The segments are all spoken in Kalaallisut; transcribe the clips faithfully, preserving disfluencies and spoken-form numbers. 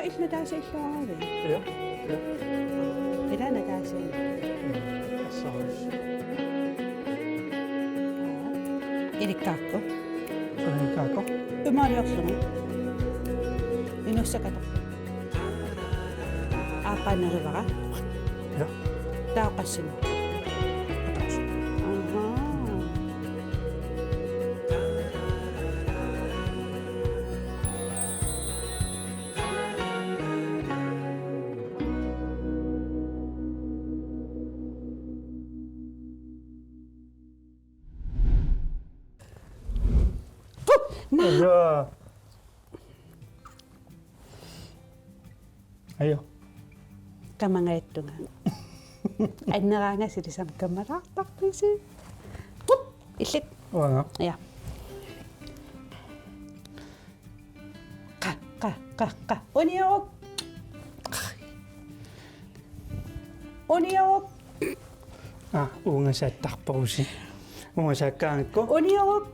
Illit Nataasa illuaraavi? Ja. Ja. Ilaa Nataasa. Assarus. Ilikkaakku. Ilikkaakku. Imaaliorlunga. Inuussakatoq. Aaqqaannerivara. Ja. Taava qassinik? Ahaa. Pup! Naa! Ajo. Ajo. Kamangajattunga. Anneraangat silisama kamalaartarpisi. Pup! Illit. Uanga. Ja. Qa, qa, qa, qa. Unioruk. Unioruk. Aa, uungasaattarporusi. Uungasaakkaangakku. Unioruk.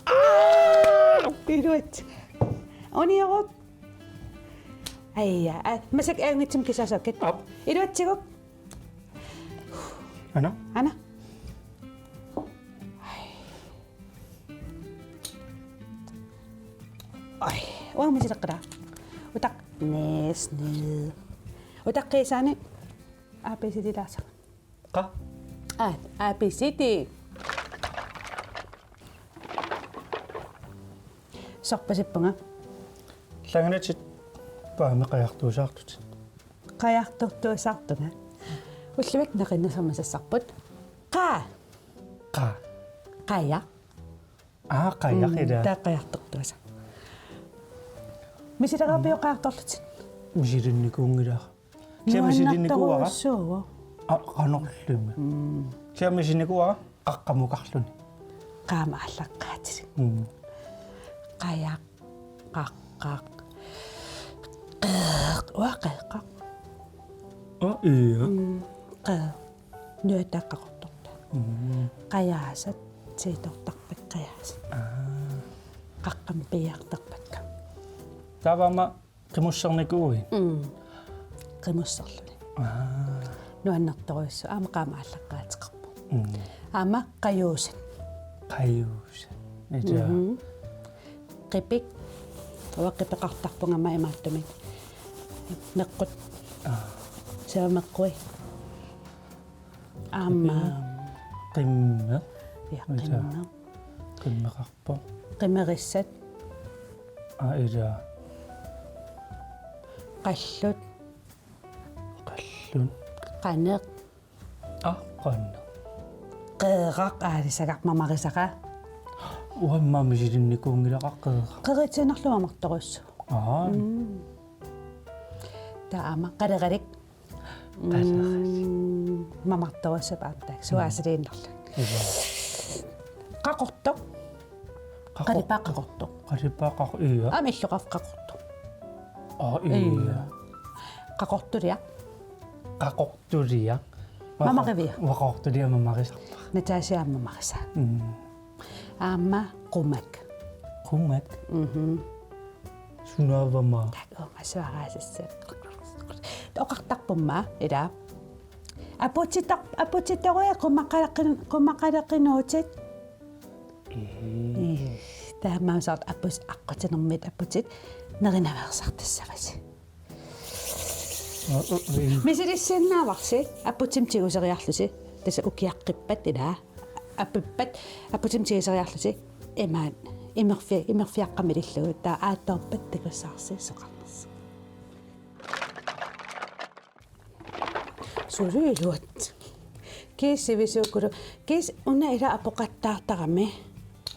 Aa! Iluat. Unioruk. Aja, aa, massakkut ajunngitsumik kisaassaakkit. Aap. Iluatsiguk. Aana. Aana. Ai, uanga misileqqilaa. Utaq næs ned. Utaqqiisaani A B C D-laassaanga. Qa? Aa, A B C D. Sorpasippunga. Sanganatsit paami qajartuusaartutit. Qajartortuusaartunga. Ullumikkut naqinnersaarmat sassarput. Qa. Qa. Qaja. Aa, qajaq. Mm, ilaa. Taava qajartortuusaaq. Misileraaviuk qajartorlutit? Misilinnikuunngilara. Kisianni misilinnikuuara. Nuannertorujussuuvoq. Aa, qanorlumi. Mm. Kisianni misilinnikuuara qaqqamukarluni. Qaama aallaqqaatilik. Mm. Qajaq, qaqqaq. Qeeq, uanga qeeqqaq. Aa, ja. Mm, qeeq. Nuataqqaqortorta. Mm. Qajaasat, siutortarpakka qajaasat. Aa. Qaqqamik piiartarpakka. Taava aamma qimussernikuuit? Mm. Qimusserluni. Aa. Nuannertorujussuuvoq, aamma qaama aallaqqaateqarpoq. Mm. Aamma qajuusat. Qajuusat. Ilaa. Mhm. Qipik. Uanga qipeqartarpunga aamma imaattumik. Meqqut. Aa. Siva meqqui. Aamma. Qimmeq. Ja, ilaa. Qimmeq. Qimmeqarpoq. Qimerissat. Aa, ilaa. Qallut. Qallut. Qaneq. Aa, qaneq. Qeeraq aalisagaq mamarisara. Uanga aamma misilinnikuunngilara qeeraq. Qeritsinarlu mamartorujussuuvoq. Aa. Mm. Taava aamma qaleralik. Qaleralik. Mm, mamartorujussuuvoq aamma taakku. Mm. Suaasiliinnarlugit. Ilaa. Qaqortoq. Qaqortoq. Qalipaat qaqortoq. Qalipaat qaq-, ja. Aamma illoqarfik qaqortoq. Aa, ja. Ja. Qaqortuliaq. Qaqortuliaq. Mamariviuk? Qaqortuliaq mamarisarpara. Natasha aamma mamarisaa. Mm. Aamma qumak. Qumak? Mhm. Sunaavama? Takuuma suaraasissi. Oqartarpummi, ilaa. Aputitor-, aputitoruit qumaqaleqin-, qumaqaleqinuutit. Ee. Ee, taamaammat soorlu apus-, aqqutinermit aputit nerinaveersaartassavasi. Aa, aa, aa. Misilissinnaavarsi, aputsimik tiguseriarlusi, tassa ukiaqqippat ilaa, apippat, aputsimik tiguseriarlusi, imaat, imerfi-, imerfiaqqamilillugu, taava aattoorpat takussavarsi soqarnersoq. Suli iluat. Kiisa sivisuukkulu, kiisa una ila apoqattaartarami.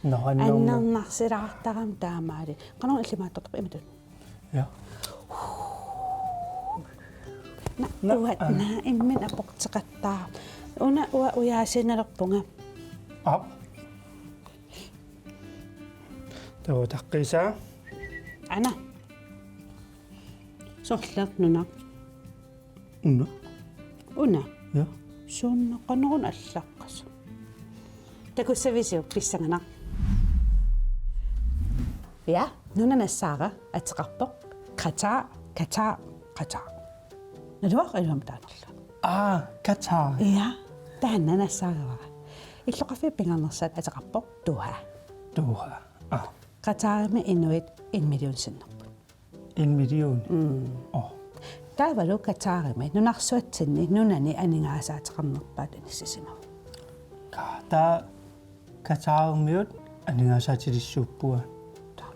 Nå, annerma. Annernarsilaartarami taamaali. Qanormi illimaattortarpa imatut? Ja. Naa, naa, uanga, aa, naa, imminut aporteqattaarama. Una uanga ujaasiinnalerpunga. Aap. Taava utaqqiisaa. Aana. Sorleq nunaq. Una. Una. Ja. Sunaana qanoruna allaqqasoq. Takussavisiuk pissanganaq? Ja, nuna nassaara ateqarpoq Qatar. Qatar, Qatar. Naluara iluamik taanerlugu. Aa, Qatar. Ja, taanna nassaarivara. Illoqarfiup pingaarnersaat ateqarpoq Doha. Doha. Aa. Qatarimi inuit en million sinnerput. En million? Mm. Oh. Taavalu Qatarimi nunarsuatsinni nunani aningaasaateqarnerpaat inissisimavoq. Ka-, taava Qatarimiut aningaasaatilissuupput. Taava.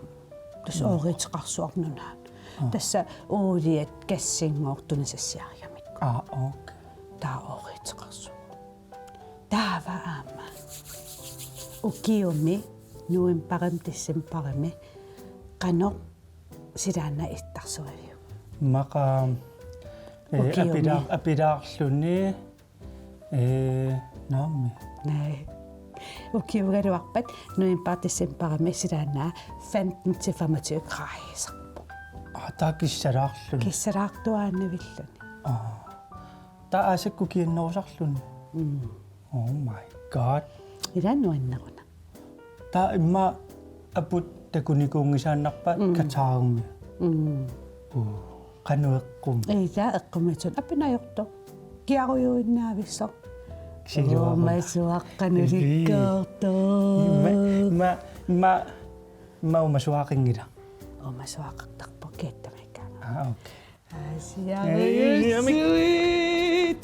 Tassa mm. Ooriuteqarsuarmik nunaat. Ah. Tassa uuliat gassinngortunisassiarigamik. Ah, okay. Taava ooriuteqarsuaq. Taava aamma. Ukiumi novembarimi decembarimi qanoq silaannaat ittarsuaviuk? Immaqa, eh, ukiumi. Apilaar-, apilaarluni, eh, naammi. Nej. Ukiugaluarpat novembar decembarimi silaannaat femten til femogtyve grader. Aa, taava kissalaarluni. Kissalaartuaannavilluni. Aa. Taava aasakkut kiannerusarluni. Mm. Oh my God. Ila nuanneruna. Taava immaqa aput takunikuunngisaannarpaa mm. Qatarimi. Mm. Uh, qanoq eqqum. Ila eqqumiitsunik apinajortoq. Kiarujuinnaavissaq. Kisiluaruna. Uumasuaqqanulikkoortoq. Ima, ima, ima, ima uumasuaqinngilaq. Uumasuaqartarpoq kiattamiikkaanga. Ah, okay. Aasiarissuit.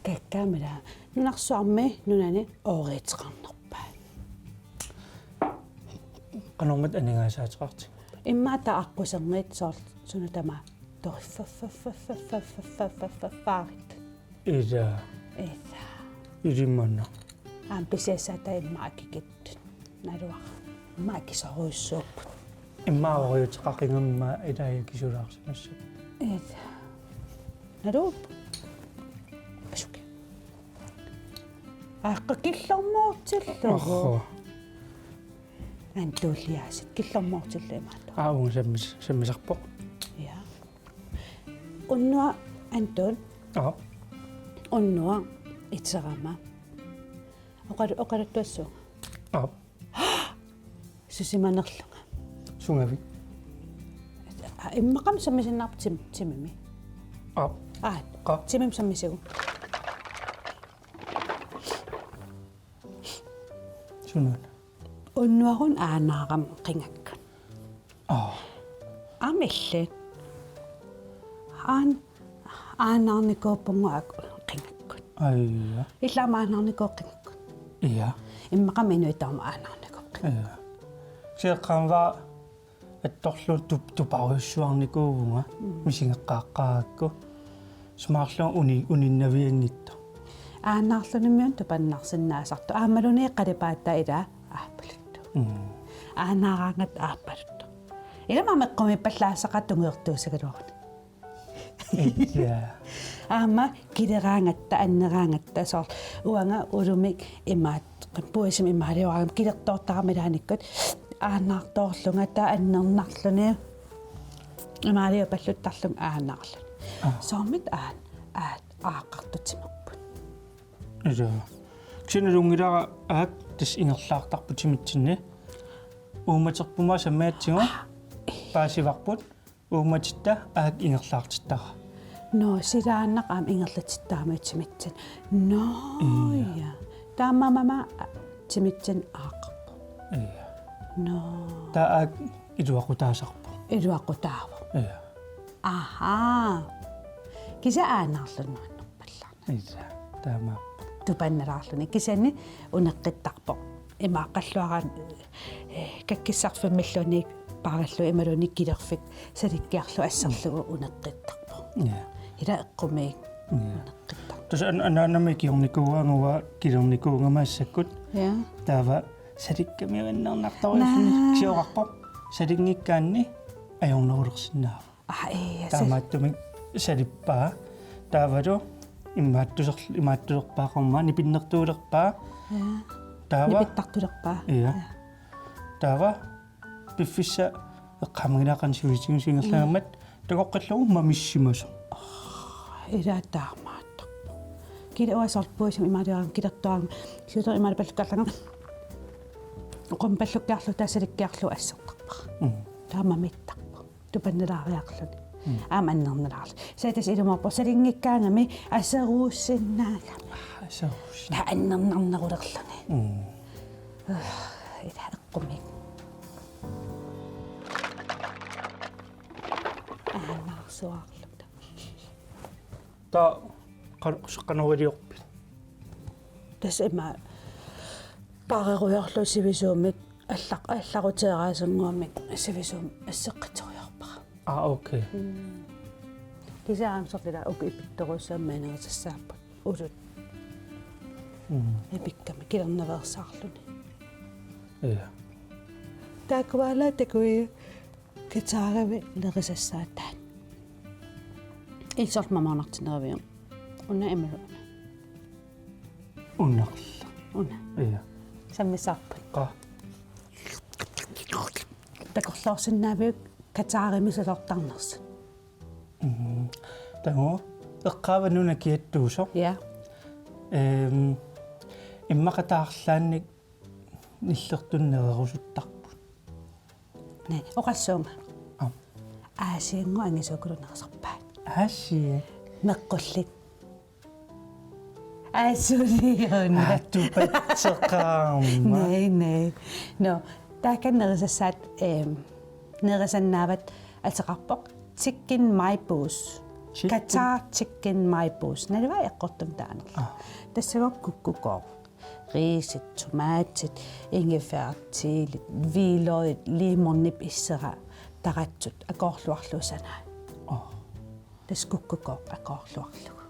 Kakkaamila nunarsuarmi nunani ooriuteqarnerpaat. Qanormita aningaasaateqartigiuk? Immaqa taava aqquserngit soorlu suna tamaat toriffaffaffaffaffaffaarit. Ila. Ila. Ilimanna. Aamma pisiassaata immaqa akikittut. Naluara. Immaqa akisorujussuupput. Immaqa ooriuteqaqigami immaqa ilai akisulaarsimassapput. Ila. Naluara. Pasuki. Aqqa killormoortillugu. Oho. Antuuliaasit killormoortillugu imaattoq. Aa, uunga sammis-, sammisarpoq. Ja. Unnuaq Anton. Aa. Unnuaq iterama. Oqal-, oqaluttuassuunga. Aa. Susimanerlunga. Sungavik? Aa, immaqami sammisinnaarput tim-, timimi. Aa. Aa, qa? Timimi sammisigu. Sunaana? Unnuarun aanaarama qingakkut. Aa. Aamma illit. Aan-, aanaarnikuuppunga ak-, qingakkut. Aja. Illit aamma aanaarnikuuit qingakkut. Ja. Immaqami inuit taama aanaarnikuupput qingakkut. Ja. Seeqqaamva attorluunniit tup-, tuparujussuarnikuuvunga, mm, misigeqqaaqqaarakku. Sumaarluunniit uni-, uninnavianngitsoq. Aanaarlunimi una tupannarsinnaasartoq. Aammaluunniit qalipaataa ilaa aappaluttoq. Mm. Aanaaraangatta aappaluttoq. Ilami aamma eqqumiippallaassaqaaq tungujortuussagaluaruni. Ja. Aamma kileraangatta, anneraangatta soorlu uanga ulumik imaat, puisimi imaaliorama kilertoortarama ilaannikkut aanaartoorlunga taava annernarluni imaaliupalluttarlunga aanaarluni. Aa. Soormita aana, aat, aaqqartut timerput. Ila. Kisianni nalunngilara aat tassa ingerlaartarput timitsinni. Uummaterput aamma sammigatsigu. Aa, ee. Paasivarput. Uummatitta aat ingerlaartittara. Nå, silaannaq aamma ingerlatittaramik timitsinni. Nå, ja. Ja. Taamaammat timitsinni aaqqarpoq. Ja. Nå. Taava aat iluaqutaasarpoq. Iluaqutaavoq. Ja. Aha. Kisianni aanaarluni nuannerpallaarnani. Ja, taamaappoq. Tupannalaarluni. Kisianni uneqqittarpoq. Ima qalluaraan, eh, kakkissarfimmilluunniit paarallugu imaluunniit kilerfik salikkiarlugu asserlugu uneqqittarpoq. Ja. Ila eqqumiik. Ja. Uneqqittarpoq. Tassa an-, anaanami ikiornikuugaanga kilernikuugama massakkut. Ja. Taava salikkamiuinnarnartorujuulluni. Naa. Kisianni oqarpoq salinngikkaanni ajornerulersinnaavoq. Aa, ee, ja, se- Taamaattumik salippaa. Taavalu imaattuser-, imaattuserpaa qamma nipinnertuulerpaa. Ja. Taava. Nipittartulerpaa. Ja. Ja. Taava piffissaq eqqaamanngilara qanoq sivisutigisumik ingerlagammat, mm, takoqqillugu mamissimasoq. Ila taamaattarpoq. Kila uanga soorlu puisimi imaaliorama kilertuarama. Siuter imaalipallukkaarlanga. Qummipallukkiarlugu taava salikkiarlugu assertarpara. Mm. Taamaammat ittarpoq. Tupannilaariarluni. Mm. Aamma annernalaarluni. Sa tassa ilumoorpoq salinngikkaangami aseruussinnaagami. Aseruussin. Taava annernarnerulerluni. Mm. Ila eqqumiik. Aamma arsuarluta. Taava qan-, qanoq iliorpit? Tassa ima paarerujoorlugu sivisuumik allaq-, allaruteeraasannguamik sivisuumik asseqqitsorujoorpara. Aa, okay. Mm. Kisianni aamma soorlu ila uku ipittorujussuarmik nerisassapput. Ulut. Mm. Ipikkami kilernaveersaarluni. Ja. Taakkualu takuii Qatarimi nerisassaataat. Illit soorlu mamaannartinneruviuk? Una imaluunniit? Una. Una. Ja. Sammissavarput. Qaa. Takorloorsinnaaviuk Qatarimi susoortarnersut? Mm. Takuuk. Eqqaavanuna kiattuusoq. Ja. Ehm, immaqa taarlaannik nillertunik nererusuttarput. Naa, oqassuunga. Aap. Aasianngooq angisuukulu nerisarpaat. Aasia. Meqqullit. Aasuliuna. Aatupatseqaama. Naa, naa. Nå, taakani nerisassaat, ehm, nerisannaavat ateqarpoq Chicken Maibus. Chicken? Qatar Chicken Maibus. Naluara eqqortumik taaneq. Aa. Tassagooq kukkukooq. Riisit, tomaatit, ingefær, chilit, hvidløgit, liimornip issera, taratsut, akoorluarlugu sanaat. Aa. Tassa kukkukooq akoorluarlugu.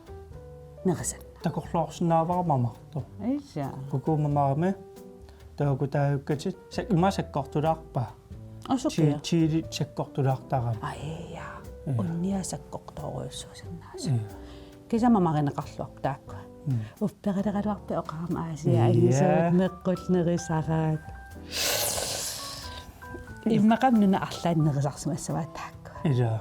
Nerisanna. Takorloorsinnaavara mamartoq. Ija. Kukkuup mamarami. Taava uku taajukkatit. Sa-, ima sakkortulaarpaa. Aa, sukkua. Chi-, chilit sakkortulaartarami. Aa, ija. Ja. Unnia sakkortoorujussuusinnaasut. Ja. Kisianni mamarineqarluarput taakkua. Mm. Upperileraluarpit oqarama Aasia. Ja. Angisuut meqqut nerisaraat. Immaqa nunat arlaannik nerisarsimassavaat taakkua. Ija.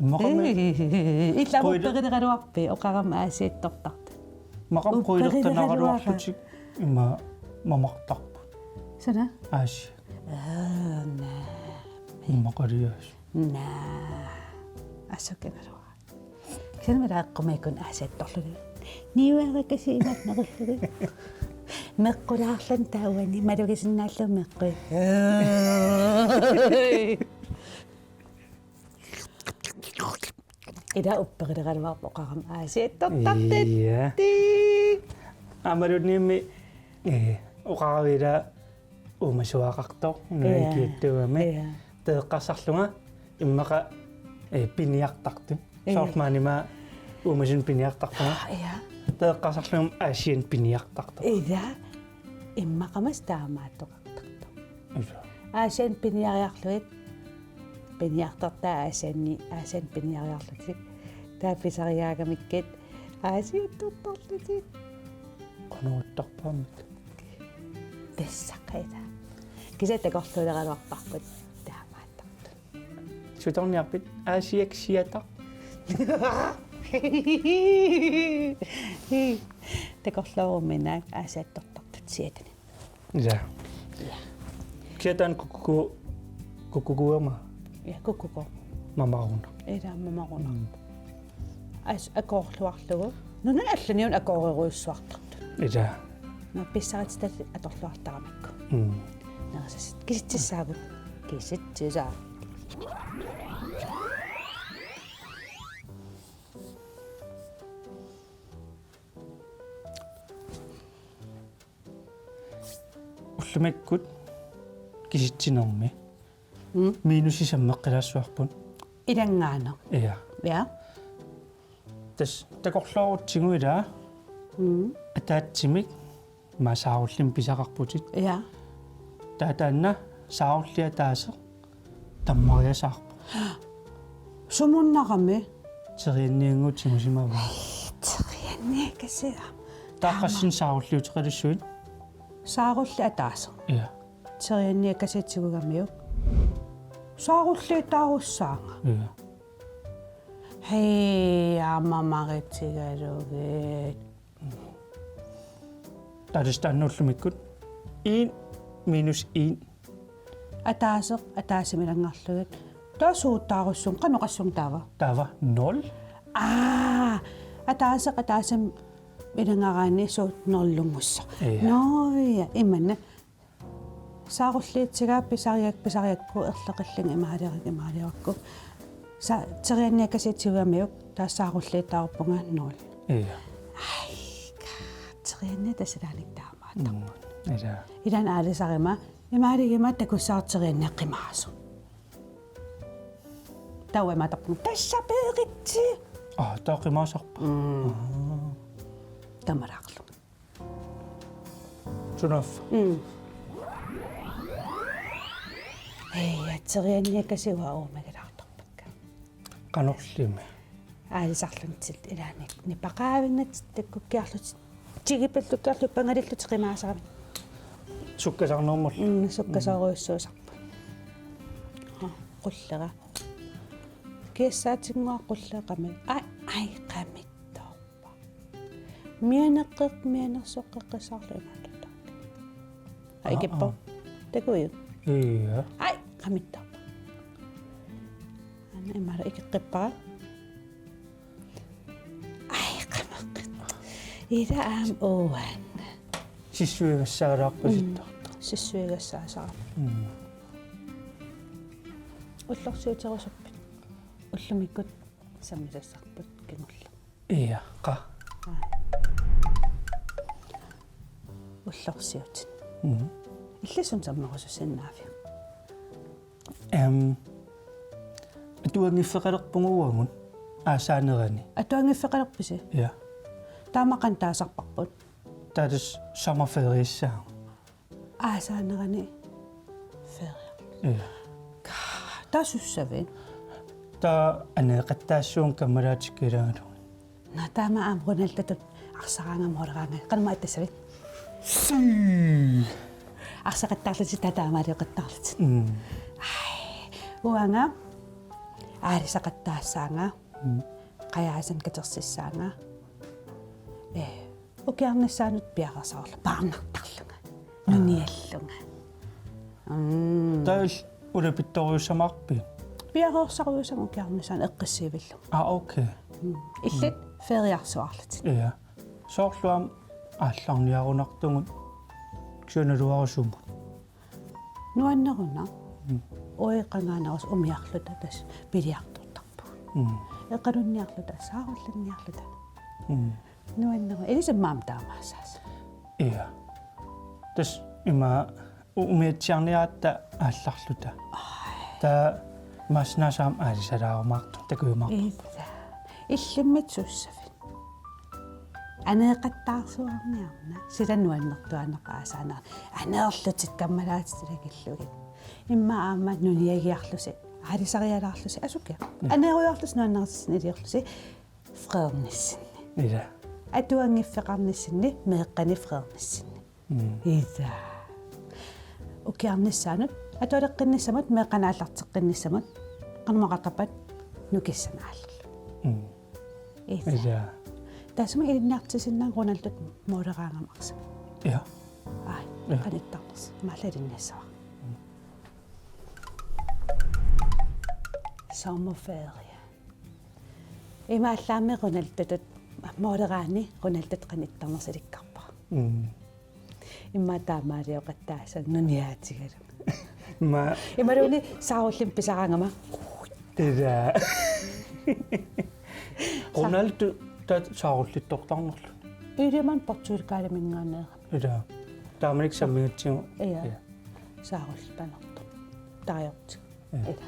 Immaqami. Ee, ila quili- upperileraluarpit oqarama Aasiattortartut. Immaqami quilittanaraluarlutik ima mamartarput. Sana? Aasia. Aa, naa. Immaqaliaas. Naa. Asukinaluara. Kisianni ila eqqumiikkut Aasiattorluni. Niuerakasiinnarnerullugu. Meqqulaarluni taavani malugisinnaallugu meqqui. Ila upperileraluarput oqarama Aasiattortartut. Ja. Tii. Aammaluunniimmi, eh, oqaravit ila uumasuaqartoq, ja, nunaikiattuugami. Ja. Taava eqqarsarlunga immaqa, eh, piniartartut. Ja. Soorlu maani ima uumasunik piniartarpunga. Ja. Taava eqqarsarlunga Aasiannik piniartartoq. Ja. Immaqami taamaattoqartartoq. Ija. Aasiannik piniariarlugit. Piniartartaat Aasianni, Aasiannik piniariarlutik. Taava pisariaagamikkit Aasiattortarlutik. Qanoq ittarpaamik. Tassaqaita. Kisianni takorluuleraluarparput taamaattartut. Sutorniarpit Aasiaksiataq. Takorloorummi naak Aasiattortartut siatani. Ja. Ja. Kisianni taanna kukkuku-, kukkukuugama. Ja, kukkuku. Mamaruna. Ila mamaruna. Mm. As akoorluarlugu. Nunani allaniuna akoorerujussuartartut. Ila. Naa pissarititat atorluartaramikku. Mm. Nerisassaat kisitsissaagut. Kisitsisaagut. Ullumikkut kisitsinermi. Mm. Minusi sammeqqilaassuarput. Ilanngaanneq. Ja. Ja. Tassa takorloorutsigu ila. Mm. Ataatsimik ima saarullimmik pisaqarputit. Ja. Taava taanna saarulliit ataaseq tammariasaarpoq. Sumunnarami? Terianniannguup tigusimavaa. Terianniakasiaq. Taava qassinik saarulliuteqalussuit? Saarulliit ataaseq. Ja. Terianniakasiit tigugamiuk. Saarulliit taarussaanga. Ja. Hej, aamma maritigalugit. Taava tassa taanna ullumikkut en minus en. Ataaseq ataaseq ilanngarlugit. Taava suut taarussuunga, qanoq oqassuunga taava? Taava nul. Aa, ataaseq ataaseq ilanngaraanni suut nullunngussooq. Ja. Nå ja, imanna. Saarulliutigaara pisariak-, pisariakku erloqillunga imaaliorlunga imaaliorlunga. Sa-, terianniakkasi tigugamiuk, taava saarulliutaarpunga nul. Ja. Ai, ka-, terianniat tassa ilaanik taamaattarput. Mm, ja. Ilaanni aalisarama, imaaligama takussavat terianniat qimaasoq. Taava imaattarpunga tassa peeritsi. Aa, taava qimaasarpa? Mm. Aa. Tamalaarlunga. Sunaaffa? Mm. Hej, terianniakkasi uanga uumagilaartarpakka. Qanorlimi? Aalisarluntit ilaanni nipaqaavinnatit takkukkiarlutit. Tigipallukkiarlutit pangalillutit qimaasaramik. Sukkasarnermut? Mm, sukkasoorujussuusarput. Ha, qullera. Kiassaatinnguaq qullera qami-. Ai, ai, qamittoorpa. Mianeqqeq-, mianersoqqeqqissaarlu imaattuta. Ai, aa, ikippoq. Aa. Takuuk? Ja. Ai, qamittoorpa. Aana imalu ikeqqippara. Ai, qameqqit. Ila aamma uanga. Sissuigassaalaarpasittoq. Mm. Sissuigassaasarami. Mm. Ullorsiuterusuppit? Ullumikkut sammisassarput kingulleq. Ja, qaa. Aa. Ullorsiutit. Mhm. Illit suna sammerusussinnaaviuk? Em, atuanngiffeqalerpunga uagut aasaanerani. Atuanngiffeqalerpisi? Ja. Taama qanoq taasarparput? Taava tassa sommerferiessaagut. Aasaanerani ferie. Ja. Ka-, taava sussavit? Taava aneeqattaassuunga kammalaatikka ilagalugit. Nå, taama aamma Ronaldotut arsaraangama mooleraangama. Qanormaa attassavit? Sii. Arsaqattaarlutit taava taamaalioqattaarlutit. Mm. Ai, uanga aalisaqattaassaanga. Mm. Qajaasamik katersissaanga. Ee, ukiarnissaanut piareersarlunga, paarnartarlunga. Aa. Nuniallunga. Mm. Taava ulapittorujussuumaarpit? Piareersarujussuugama ukiarnissaanut eqqissiivillunga. Aa, okay. Mm. Illit feriarsuarlutit. Ja. Soorlu aamma aallarniarunartugut kisianni naluara sumut. Nuanneruna. Mm. Uagut qangaanerusoq umiarluta tassa biliartortarpugut. Mm. Eqalunniarluta, saarullinniarluta. Mm. Nuanneruna. Ilissi aamma taamaassaaq. Ja. Tassa ima u-, umiatsiarniaratta aallarluta. Ai. Taava imaassinnaavoq aamma aalisalaarumaartoq, takujumaartoq. Ila. Illimmi sussavit? Aneeqattaarsuarniarna, sila nuannertuaannarpoq aasaanerani. Aneerlutit kammalaatit ilagillugit. Immaqa aamma nuniagiarlusi, aalisarialaarlusi, asukiaq. Mm. Aneerujoorlusi nuannarisassinni iliorlusi, freernissinni. Ila. Atuanngiffeqarnissinni, meeqqani freernissinni. Mm. Ila. Ukiarnissaanut, atualeqqinnissamut, meeqqanut aallarteqqinnissamut, qanormaa oqartarpat, nukissanik aallullugu. Mm. Ila. Ila. Taassuma ilinniartissinnaavat Ronaldot mooleraangama arsaq. Ja. Ai, ja. Qanittarnersoq. Imaallaat ilinniassavara. Mm. Sommerferie. Imaallaammi Ronaldotut, mooleraanni Ronaldotut qanittarnersoq ilikkarpara. Mm. Immaqa taamaalioqattaassaanga nuniaatigalugu. Immaqa. Imaluunniit saarullimmik pisaraangama. Ila. Sa- Ronaldo taava saarullittortarnerluni. Iliman Portugaliminngaanneerami. Ila. Taamanikkut sammigatsigu. Ja. Ja. Saarullipanertoq. Taajorti. Ja. Ila.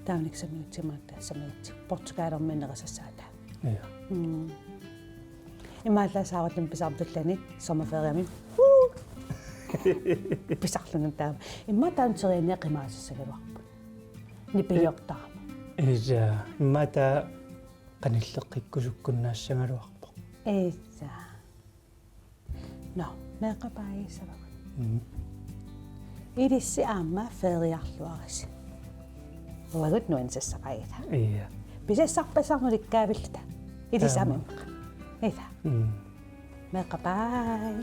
Taamanikkut sammigatsigu, maannakkut sammigatsigu. Portugalermiinneq nerisassaata. Ja. Mm. Imaallaat saarullimmik pisartullani sommerferiami. Huu! Pisarlunga taama. Immaqa taanna terianniat qimaasassagaluarput. Nipiliortarama. Ila, immaqa taava qanilleqqikkusukkunnaassagaluarpoq. Ila. Nå, meeqqat paagissavagut. Mm. Ilissi aamma feriarluarisi. Uagut nuannisassaqaagita. Ja. Pisassarpassuarnik ulikkavilluta. Ilissi aamma. Taama. Ila. Mm. Meeqqat baaj.